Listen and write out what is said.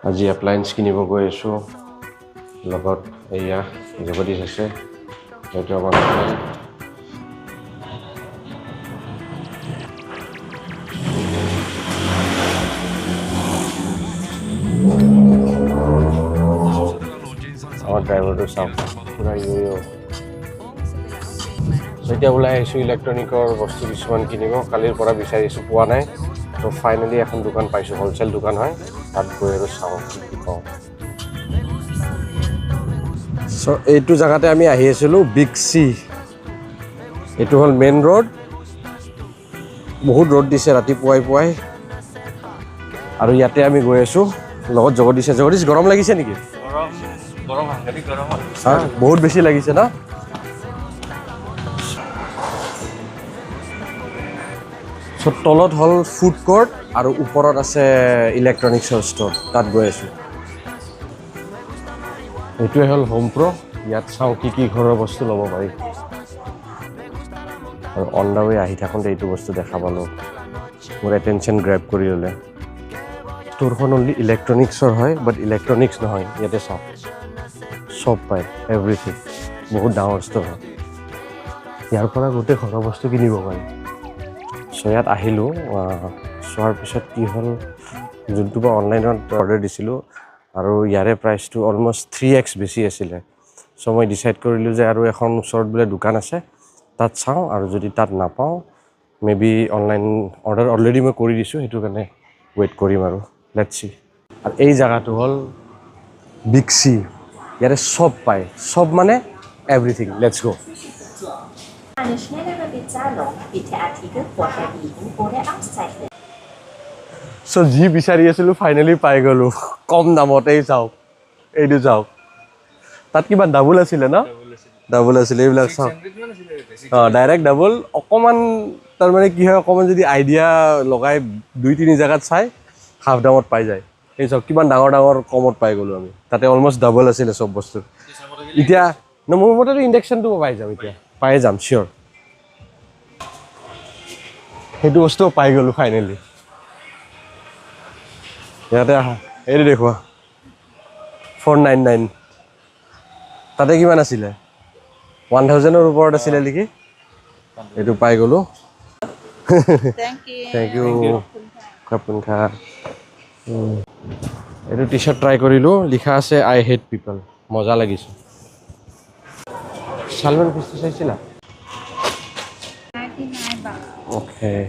আজি এপ্লায়েন্স কিনিব গৈ আছোঁ। লগত এয়া জগদীশ আছে, সেইটো আমাৰ friend। আমাৰ ড্ৰাইভাৰটো চাওক, পূৰা ইউ। এতিয়া ওলাই আহিছোঁ ইলেক্ট্ৰনিকৰ বস্তু কিছুমান কিনিব। কালিৰ পৰা বিচাৰিছোঁ, পোৱা নাই। ত' ফাইনেলি এখন দোকান পাইছোঁ, হ'লচেল দোকান হয়। তাত গৈ আৰু চাওঁ কি কি পাওঁ। চ' এইটো জেগাতে আমি আহি আছিলোঁ, বিগ চি। এইটো হ'ল মেইন ৰোড। বহুত ৰ'দ দিছে ৰাতিপুৱাই পুৱাই। আৰু ইয়াতে আমি গৈ আছোঁ, লগত জগদীশে। জগদীশ, গৰম লাগিছে নেকি? গৰম, গৰম, সাংঘাতিক গৰম। হা, বহুত বেছি লাগিছে ন? চ' তলত হ'ল ফুড কৰ্ট আৰু ওপৰত আছে ইলেক্ট্ৰনিক্সৰ ষ্ট'ৰ। তাত গৈ আছোঁ। এইটোৱে হ'ল হোম প্ৰ'। ইয়াত চাওঁ কি কি ঘৰৰ বস্তু ল'ব পাৰি। আৰু অন the ৱে আহি থাকোঁতে এইটো বস্তু দেখা পালোঁ, মোৰ এটেনশ্যন গ্ৰেব কৰি ল'লে। ষ্ট'ৰখন অনলি ইলেক্ট্ৰনিক্সৰ হয়, বাট ইলেক্ট্ৰনিক্স নহয়। ইয়াতে চাওক, চব পায়, এভৰিথিং। বহুত ডাঙৰ ষ্ট'ৰ হয়। ইয়াৰ পৰা গোটেই ঘৰৰ বস্তু কিনিব পাৰি। চ' ইয়াত আহিলোঁ, চোৱাৰ পিছত কি হ'ল, যোনটো মই অনলাইনত অৰ্ডাৰ দিছিলোঁ আৰু ইয়াৰে প্ৰাইচটো অলমষ্ট 3x বেছি আছিলে। চ' মই ডিচাইড কৰিলোঁ যে আৰু এখন ওচৰত বোলে দোকান আছে, তাত চাওঁ। আৰু যদি তাত নাপাওঁ, may be online order already মই কৰি দিছোঁ, সেইটো কাৰণে ৱেইট কৰিম আৰু let's C. আৰু এই জেগাটো হ'ল বিগ চি। ইয়াতে চব পায়, চব মানে everything. Let's go. Eine schnellere Bezahlung, bitte Artikel vorher wiegen oder auszeichnen. চ' যি বিচাৰি আছিলোঁ, ফাইনেলি পাই গ'লোঁ কম দামত। এই চাওক, এইটো চাওক। তাত কিবা ডাবুল আছিলে ন? ডাবুল আছিলে। এইবিলাক চাওক। অঁ, ডাইৰেক্ট ডাবুল। অকণমান তাৰমানে কি হয়, অকণমান যদি আইডিয়া লগাই দুই তিনি জেগাত চাই, হাফ দামত পাই যায়। এই চাওক, কিমান ডাঙৰ ডাঙৰ, কমত পাই গ'লোঁ আমি। তাতে অলমষ্ট ডাবল আছিলে চব বস্তু। এতিয়া ন, মোৰ মতেতো ইণ্ডাকশ্যনটো পাই যাম, এতিয়া পাই যাম, চিয়'ৰ। সেইটো বস্তুও পাই গ'লোঁ ফাইনেলি। ইয়াতে আহা, এইটো দেখুওৱা। 499। তাতে কিমান আছিলে? 1000ৰ ওপৰত আছিলে নেকি? এইটো পাই গ'লোঁ। Thank you. Thank you. ขอบคุณค่ะ। এইটো টি চাৰ্ট ট্ৰাই কৰিলোঁ, লিখা আছে "I hate people"। মজা লাগিছে। চালমান ফিছটো চাইছিলা? 99 baht. Okay.